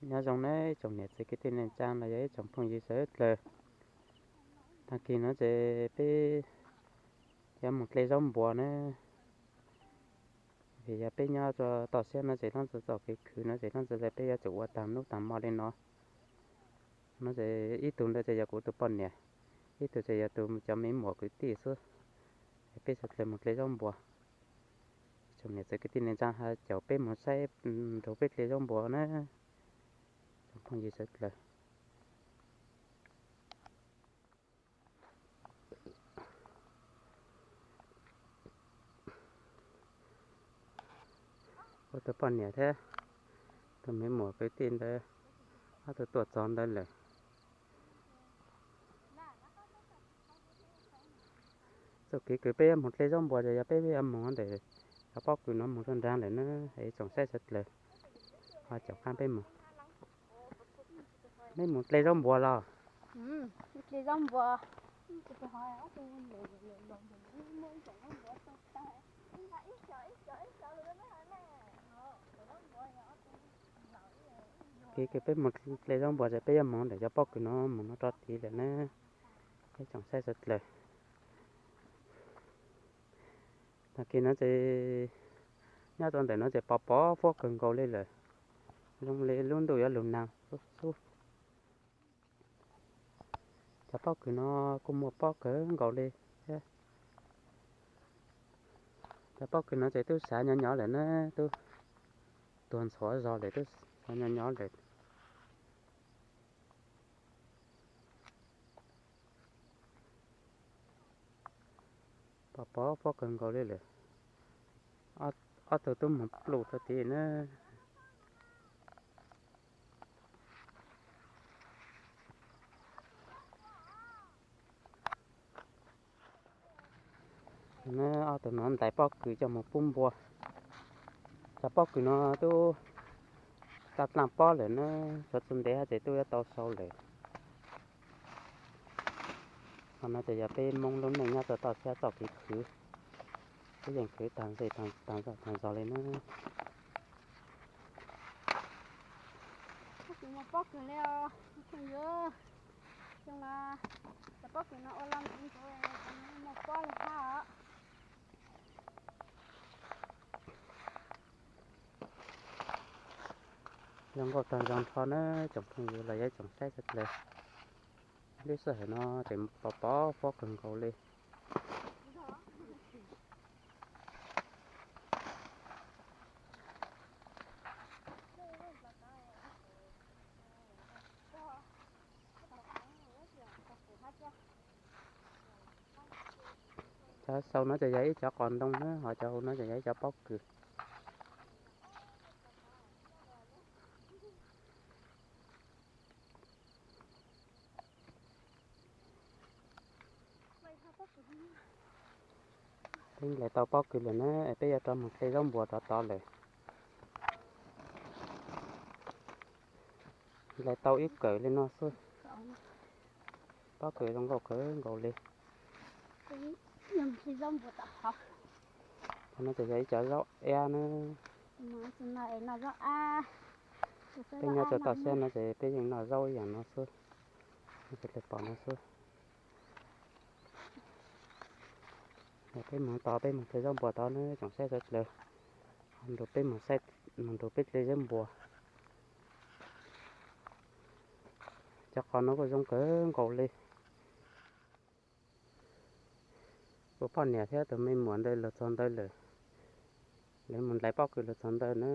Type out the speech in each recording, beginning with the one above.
Nyob zoo nawb tsoom niam txiv kwv tij neej tsa los yog ib tsoom phooj ywg sawv dlawg. Tag kis no ces peb yuav mus hle zaub npuas na. Vim yog peb nyob rau toj siab no ces leej twg txoj kev khwv no ces leej twg peb yuav tsum ua tag hnub tag hmo li no. No ces ib tug ntawd ces yog kuv tus poj niam, ib tug ces yog tus cov me muam kwv tij xwb. Peb sawv dlawg mus hle zaub npuas. Tsoom niam txiv kwv tij neej tsa hais caum peb mus saib nrug peb hle zaub npuas na. Tsoom phooj ywg sawv dlawg. Kuv tus poj niam thiab tus me muam kwv tij ntawd ob tug tuaj txog ntawd lawm. Txoj kev kws peb yuav mus hle zaub npuas ces yog peb yuav mus ntawm cov pob kws no mus rau nraag lawm na, es tsoom saib sawv dlawg ho caum qab peb mus. Neb mus hle zaub npuas los? Kev kws peb mus hle zaub npuas ces peb yuav mus ntawm cov pob kws no mus no rau tid lawm na, peb tsoom saib sawv dlawg. Tag kis no ces nyob rau ntawm no ces pos pos huab kawg nkaus li lawm, zoo li lub ntuj yuav lug nag xwb. Cov pob kws no kuj muaj pob kawg nkaus li thiab. Cov pob kws no ces twb xav nyob nyob lawm na, twb tuag ntxhuav zog lawm, twb xav nyob nyob lawm. Pos pos huab kawg nkaus li lawm. Ob tug twb mus pluj rau tid na. Ob tug no ntais pob kws coj mus pub npua. Cov pob kws no twb tau dlaaj pob lawm na, tshuav txuj ntev hab ces twb yuav tau sau lawm. Qhov no ces yog peb Hmoob lub neej nyob rau toj siab txoj kev khwv, peb yeej khwv tag zej tag zog li na. Pob kws muaj pob kws li os, phooj ywg. Xyoo no cov pob kws no ua loj ntxuv ntxuv, muaj pob li hab os. Zoo nkauj tag nrho nrho na tsoom phooj ywg los yog tsoom saib sawv dlawg. Lub sij hawm no ces pos pos huab kawg nkaus li. Cov sau no ces yog ib cov qos ntoo na, ho cov hauv no ces yog ib cov pob kws. Peb ntes tau pob kws lawm na, peb yuav rov mus hle zaub npuas rov tod lawm. Ntes tau ib kawm li no xwb. Pob kws zoo nkauj kawg nkaus li. Qhov no ces yog ib cov zaub iab na. Peb nyob rau toj siab no ces peb yeej noj zaub ib yam no xwb. Peb pom no xwb. Peb mus tod, peb mus hle zaub npuas tod na tsoom saib sawv dlawg. Nrug peb mus saib, mus nrug peb hle zaub npuas. Cov qos no kuj zoo kawg nkaus li. Kuv poj niam thiab tus me muam ntawd los txog ntawd lawm. Lawv mus ntes pob kws los txog ntawd na.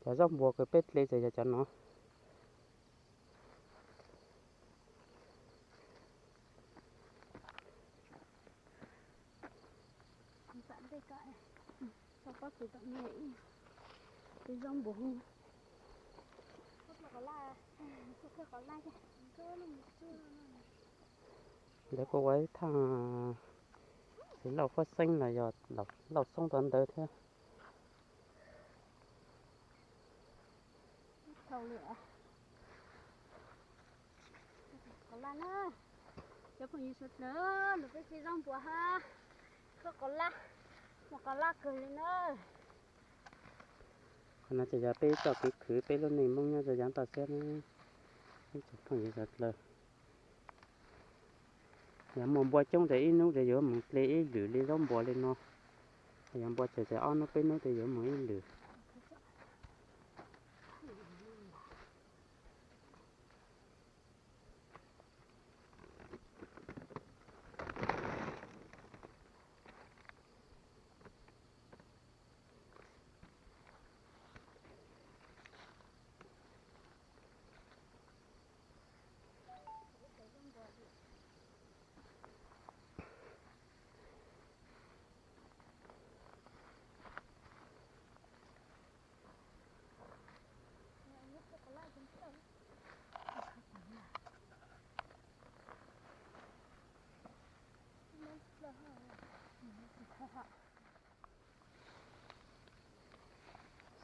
Cov zaub npuas kws peb hle ces yog cov no. Lawv kuj ua ib thaaj txiv lauj huab xeeb los yog lauj xoob rau ntawd thiab. Cov phooj ywg sawv dlawg, nrug peb hle zaub npuas hab khawb qos laj. Qos laj kawg li na. Qhov no ces yog peb txoj kev khwv peb lub neej Hmoob nyob rau yav toj siab na. Ib tsoom phooj ywg sawv daws, yog muaj npua coob ces ib hnub ces yuav mus hle ib lwm li zaub npua li no. Yog npua tsawg ces ob hnub peb hnub ces yuav mus ib lwm.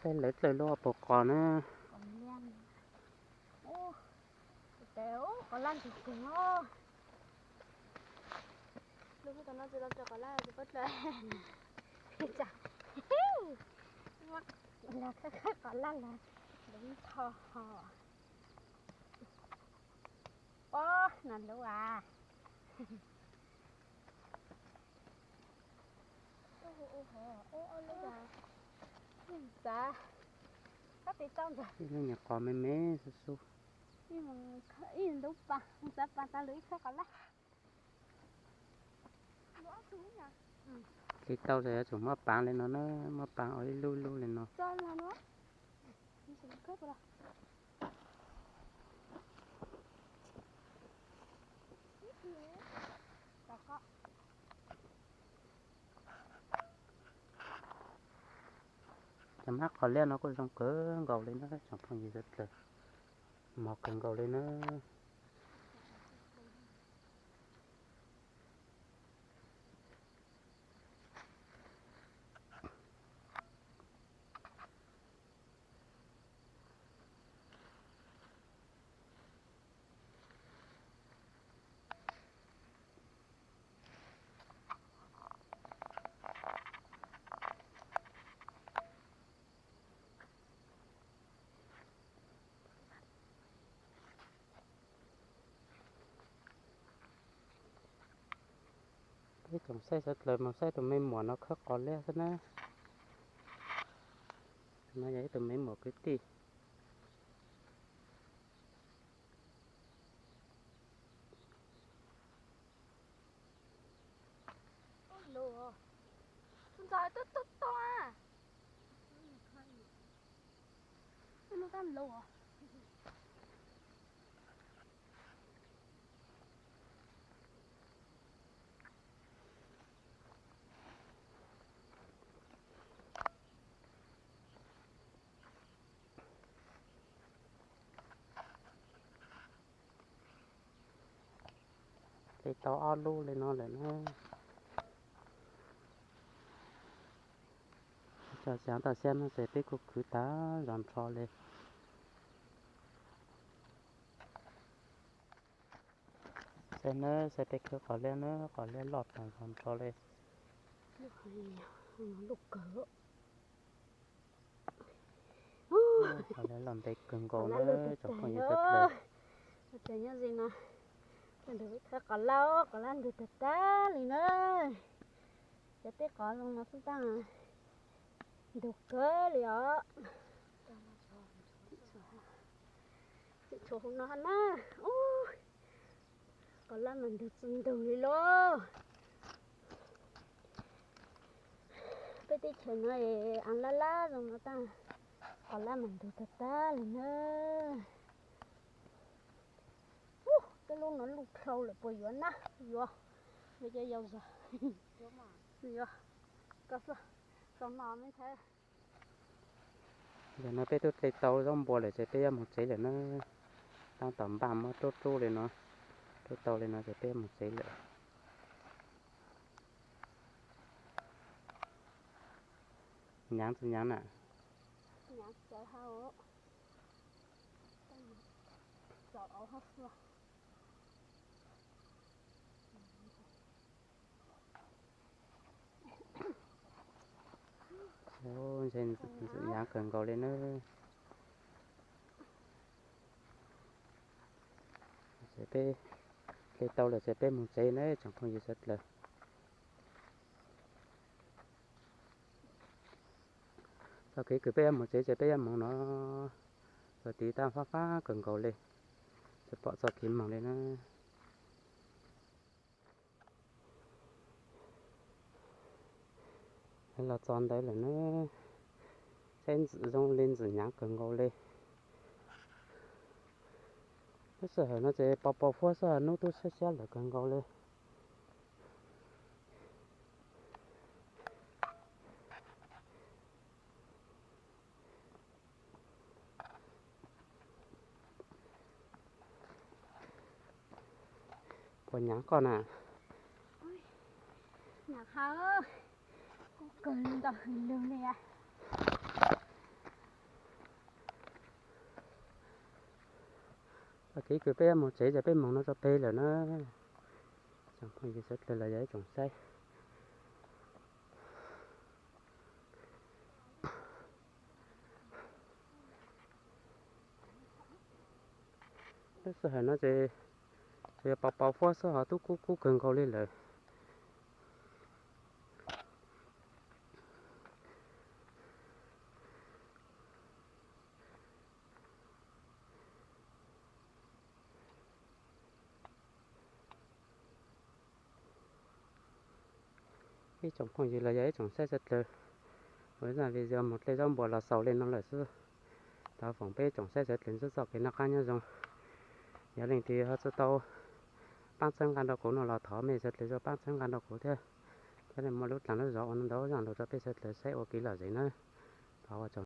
Saib lawv dlawb lub puas qos na. Qos laj ntug kawg os. Lub phab tom no tsis tau tso qos laj tsis paub dlawb. Los khawb khawb qos laj los lub tho ho. Pob no lub as. Xav, kab tis tau ntag. Ib lub nyuam qos me me xub xub. Ib ntub pas, xav pas tau lawm ib khawb qos laj. Hliv tau ces yuav tsum muab paav li no na, muab paav ua ib lub ib lub li no. Cov mab qos liab no kuj zoo kawg nkaus li na tsoom phooj ywg sawv daws, mos kawg nkaus li na. Peb tsoom saib sawv daws mus saib tus me muam no khawb qos liab xwb na. No yog ib tug me muam kwv tij. Hle tau ob lub li no lawm na. Tso xyov toj siab no ces peb kuj khwv tag zog nrho li. Saib nawb, saib peb khwv qos liab nawb, qos liab loj tag zog nrho li. Qos liab loj ntev kawg nkaus na tsoom phooj ywg sawv daws. Ua cas nyob ze no, ntug peb khwv qos laj, qos laj ntug tag tag li na. Cov teb qos zoo no xwb tag, ntug kawg li os. Tshuav hauv no na, qos laj mas ntug tsis ntug li lauj. Peb teb chaws no es av laj laj zoo no tag, qos laj mas ntug tag tag li na. Ub, peb lub no luj dlhau lawm puas yuav na? Yuav, yuav cov yau zog. Yuav, koj xav, xav no me ntxhais. Yog no peb twb hle tau zaub npua lawm ces peb yuav mus tsev lawm na. Tab tom npaj muab rub rub li no, rub tau li no ces peb yuav mus tsev lawm. Nyaav tsis nyaav na? Ntxim hnyav kawg nkaus li na. Peb hle tau lawm ces peb mus tsev na tsoom phooj ywg sawv daws. Txoj kev kws peb yuav mus tsev ces peb yuav mus no. Txoj kev tab fab fab kawg nkaus li, tsis pom txoj kev moog li na. Los txog ntawd lawm na, saib ntxim zoo li ntxim hnyav kawg nkaus li. Lub sij hawm no ces pos pos huab xwb, hnub twb siab siab lawm kawg nkaus li. Puas hnyav koj na? Txoj kev kws peb yuav mus tsev ces peb moog no rau peg lawm na. Tsoom phooj ywg sawv daws los yog ib tsoom saib. Lub sij hawm no ces tsuas yog pos pos huab xwb, ho twb kub kub kawg nkaus li lawm. Ib tsoom phooj ywg los yog ib tsoom saib sawv daws, ua zaj video mus dlej zaub npua los xaus li no lawm xwb. Thov foom peb tsoom saib sawv daws ntsib txoj kev noj qab nyob zoo. Yog leej twg ho tsis tau paab txhawb nqa rau kuv no los thov mej sawv daws zov paab txhawb nqa rau kuv thiab, thiaj li muaj lub dlaag lub zog ua ntau zaj lug rau peb sawv daws saib ua kev lom zem na. Thov ua tsaug.